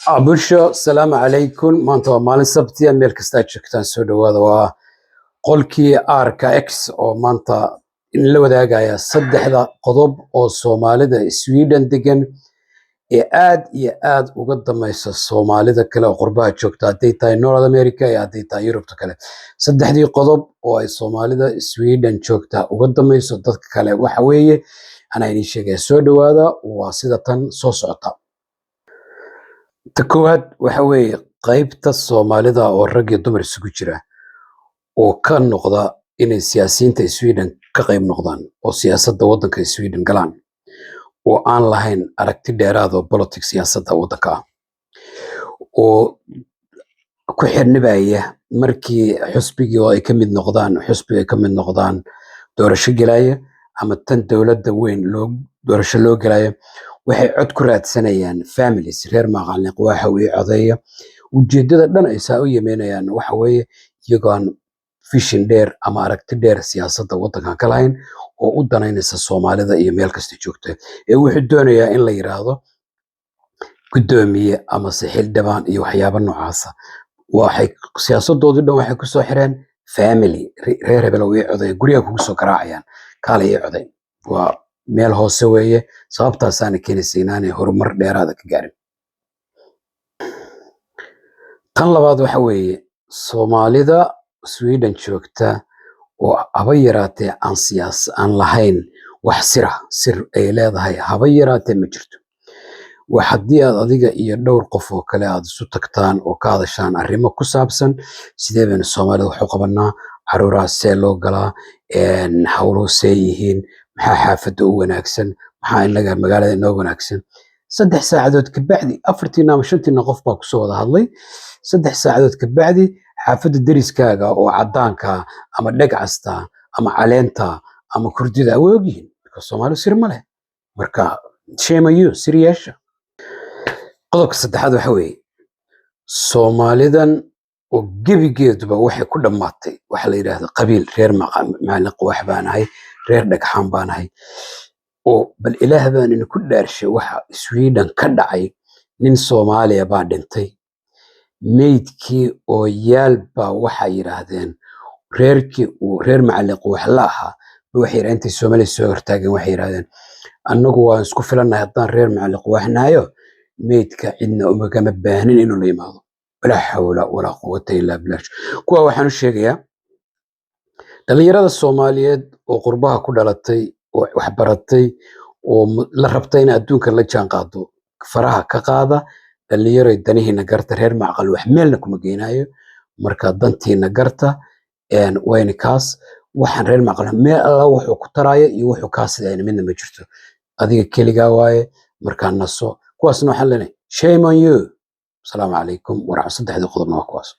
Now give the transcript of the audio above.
Bulsho, salaamu calaykum. Maanta waa maalin Sabtiya. Meel kasta aad joogtaan, soo dhowaada. Waa qolkii Arka X oo maanta la wadaagaya saddexda qodob oo Soomaalida Sweden degan ee aad iyo aad uga dameysa Soomaalida kale oo qurbaha joogta, hadday tahay North America iyo hadday tahay Yurubta kale. Saddexdii qodob oo ay Soomaalida Sweden joogta uga dameyso dadka kale waxa weeye, anaa idiin sheegaya. Soo dhowaada. Waa sida tan soo socota. Ta koowaad waxa weeye qaybta Soomaalida oo rag iyo dumar isugu jira oo ka noqda inay siyaasiyiinta Sweden ka qayb noqdaan oo siyaasadda waddanka Sweden galaan, oo aan lahayn aragti dheeraad oo politics, siyaasadda waddanka ah, oo ku xirnibaya markii xusbigii oo ay ka mid noqdaan, xusbiga ay ka mid noqdaan, doorasho gelaya ama tan dowladda weyn loo doorasho loo gelayo, waxay cod ku raadsanayaan families, reer maqalniq waxa uu ii codeeya. Ujeedada dhan ay saa u yemeynayaan waxa weeye iyagoon vision dheer ama aragti dheer siyaasadda waddankan ka lahayn oo u danaynaysa Soomaalida iyo meel kasta joogta, ee wuxuu doonayaa in la yiraahdo guddoomiye amase xildhibaan iyo waxyaabo noocaasa. Waxay siyaasadoodii dhan waxay kusoo xireen family, reer hebel oo ii codeeya. Guryaha kugu soo garaacayaan, "Kaalay, ii coday." Waa meel hoose weeye. Sababtaasaana keenaysa inaanay horumar dheeraada ka gaarin. Tan labaad waxa weeye Soomaalida Sweden joogta oo haba yaraatee aan siyaas aan lahayn, wax sira, sir ay leedahay haba yaraatee ma jirto. Wax haddii aad adiga iyo dhowr qof oo kale aad isu tagtaan oo ka hadashaan arrimo ku saabsan sidee baynu Soomaalida wax u qabanaa, caruuraha see loo galaa, howluhu see yihiin, maxaa xaafadda u wanaagsan, maxaa inaga magaalada inoo wanaagsan, 3 saacadood kabacdi afartiina ama shantiina qof baa kusoo wada hadlay. 3 saacadood kabacdi xaafadda deriskaaga oo caddaanka ama dhegcasta ama caleenta ama kurdida way ogyihiin, because Soomaali sir ma leh. Marka shame on you, sir yeesha. Qodobka saddexaad waxa weeye Soomaalidan oo gebigeeduba waxay ku dhammaatay waxa la yidhaahdo qabiil. Reer Macalin Quwax baan ahay, reer Dhagxaan baan ahay. Oo bal Ilaah baan idinku dhaarshay, waxa Sweden ka dhacay, nin Soomaaliya baa dhintay. Meydkii oo yaal baa waxay yidhaahdeen reerkii uu reer Macalin Quwax la ahaa ba waxay yidhahdeen, intay Soomaaliya soo hortaageen, waxay yidhahdeen, "Annagu waan isku filannahay haddaan reer Macalin Quwax nahayo, meydka cidna umagama baahnin inuu la yimaado." Walaa xawla walaa quwata illaa billah. Kuwa waxaan u sheegayaa dhalinyarada Soomaaliyeed oo qurbaha ku dhalatay oo wax baratay oo la rabta in adduunka la jaan qaado, faraha ka qaada. Dhalinyaroy, danihiina garta. Reer macqal wax meelna kuma geynayo. Marka dantiina garta. Wayna kaas waxaan reer macqal meel alla wuxuu ku taraayo iyo wuxuu kaa sidayna midna ma jirto. Adiga keligaa waaye. Markaa naso. Kuwaasna waxaan leenahay, shame on you. Asalaamu calaykum waraxmat. Saddexdii qodobna waa kuwaas.